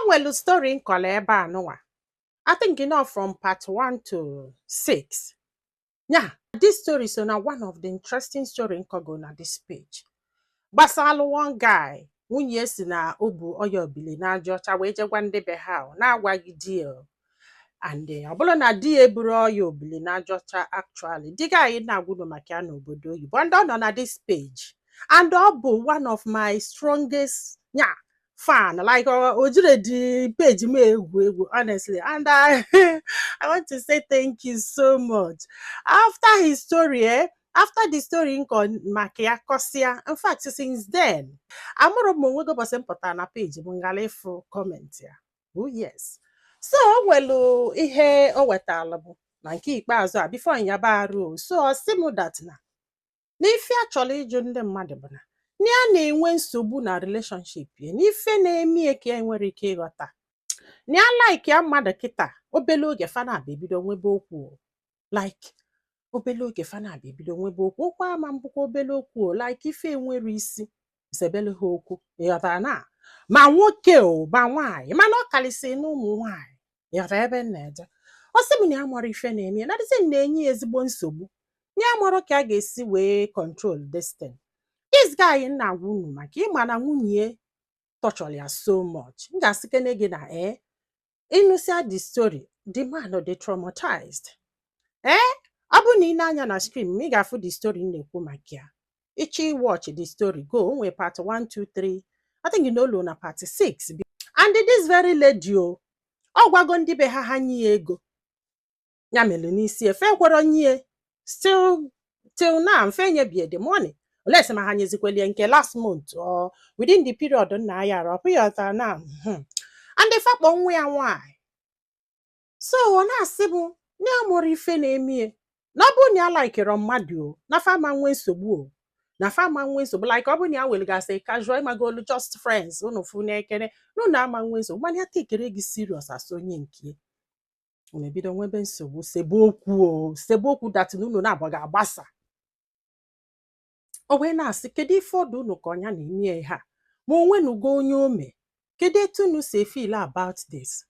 Nwelu story nkọrọ ebe a nụnwa, I think you know from part 1 to 6. Yeah, this story so na one of the interesting story nkọgo na this page gbasalụ one guy nwunye si na o bu ọya obili n'aja ọcha wee jegwa ndị be ha o, na-agwaghị di ya o. And ọ bụrụ na di ya eburu ọya obili n'aja ọcha, actually di guy na-agwụnụ maka ya n'obodo oyibo and ọ nọ na this page and ọ bụ one of my strongest nya fan, like o jire di page m egwu egwu, honestly. And I want to say thank you so much. After his story, after the story nkọ maka ya kọsịa, in fact, since then amụrụ m onwe gị ụbọchị m pụtara na page m ngala ịfụ comment ya. Oh yes, so o nwelu ihe o wetara bụ na nke ikpeazụ a before nyaba arụ o. So ọ sị m that na n'ife a chọrọ ịjụ ndị mmadụ bụ na na ya na-enwe nsogbu na relationship ya, n'ife na-eme ya ka ya nwere ike ịghọta na ya like ya mmadụ kịta, obele oge fa na-abịa ebido nwebe okwu o. Like obele oge fa na-abịa ebido nwebe okwu, okwu ama mbụkwa obele okwu o, like ife enwere isi zebele ha okwu, ịghọtara? Na ma nwoke o ma nwaanyị, mana ọ karịsịrị na ụmụ nwaanyị, ịghọtara ebe m na-eje? Ọ sị m na ya mara ife na-eme ya, na dịsị na-enye ya ezigbo nsogbu, na ya mara ka a ga-esi wee control this thing. This guy na-agwa unu maka ịma na nwunye torture ya so much. M ga-asị kene gị na ịnụsịa the story, the man dị traumatized. Ọ bụrụ na ị na-anya na screen m, ị ga-afụ the story m na-ekwu maka ya. Ịchọ watch the story, go o nwee part 1, 2, 3, I think na olu na part 6. And this very lady o, ọ gwago ndị be ha ha nye ya ego ya mere n'isi efe kwere nye. Still till now mfe nyebie the money, unless ma ha nyezikwelie nke last month or within the period nna ya ara ọpụ ya ọta na and ife akpọ nwa ya nwaanyị. So ọ na-asị m na ya mụrụ ife na-emie na ọ bụrụ na ya likere mmadụ o, na fa ma nwee nsogbu o, na fa ma nwee nsogbu. Like ọ bụrụ na ya welegasị casual, ịmagolu, just friends unu fụ n'ekene na unu ama nwee nsogbu, mana ya tekere gị serious as onye nke unu, ebido nwebe nsogbu, sebe okwu o, sebe okwu that na unu na-abụ ga-agbasa. O wee na-asị, kedu ife ọdụ unu ka ọnya na-eme ihe a, ma o nwenugo onye ome? Kedu etu unu si feel about this?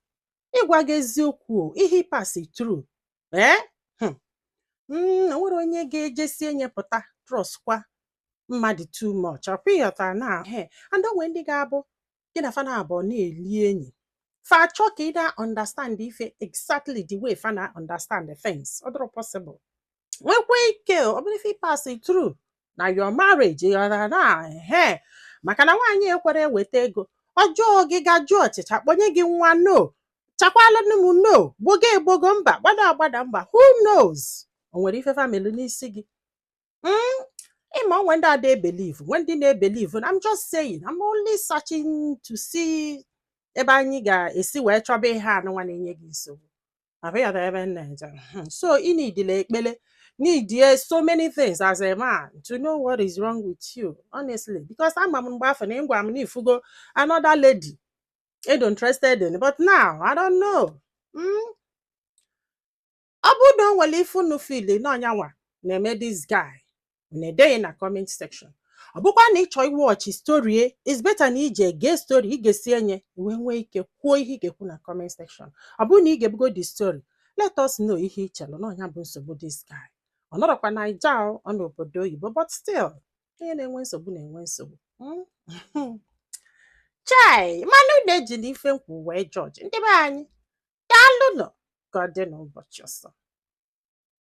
Ịgwa gị eziokwu o, ihe pass through o nwere onye ga-ejesi enyepụta trust kwa mmadụ too much. Ọkwa ịghọtara na he and o nwere ndị ga-abụ gị na fa na abụọ na-eli enyi, fa achọ ka ị na understand ife exactly the way fa na understand the things. Ọ dịrọ possible. Nwekwa ike ọ bụrụ ife pass through na your marriage, ịghọtara na he maka na nwaanyị ekwere eweta ego ọjọọ gị ga jụọ ọchịcha kpọnye gị nwa, no chakwala m, no gbogo egbogo, mba gbada agbada, mba. Who knows, o nwere ife family n'isi gị? Ịma onwe ndị ada ebelieve, nwe ndị na-ebelieve. I'm just saying, I'm only searching to see ebe anyị ga-esi wee chọba ihe anụnwa na-enye gị nsogbu. Abịghị ebe m na-eje. So ị nidile ekpele, need so many things as a man to know what is wrong with you, honestly, because ama m mgbe afọ na ịgwa m na ifugo another lady ịdụ interested in, but now I don't know. Ọ bụrụ na o nwere ife unu feel na ọnyanwa na-eme this guy, unu edeghị na comment section. Ọ bụkwa na ị chọọ iwatch story, is better na ije gee story ị ga-esi enye wee nwee ike kwuo ihe ị ga-ekwu na comment section. Ọ bụrụ na ị ga-ebugo the story, let us know ihe ị chelụ na ọnya bụ nsogbu this guy. Ọ nọrọkwa Naija o, ọ n'obodo oyibo, but still onye na-enwe nsogbu na-enwe nsogbu. Chai, mana unu ejila ife nkwu wee jọji ndị be anyị. Daalụnụ, ka ọ dị n'ụbọchị ọzọ.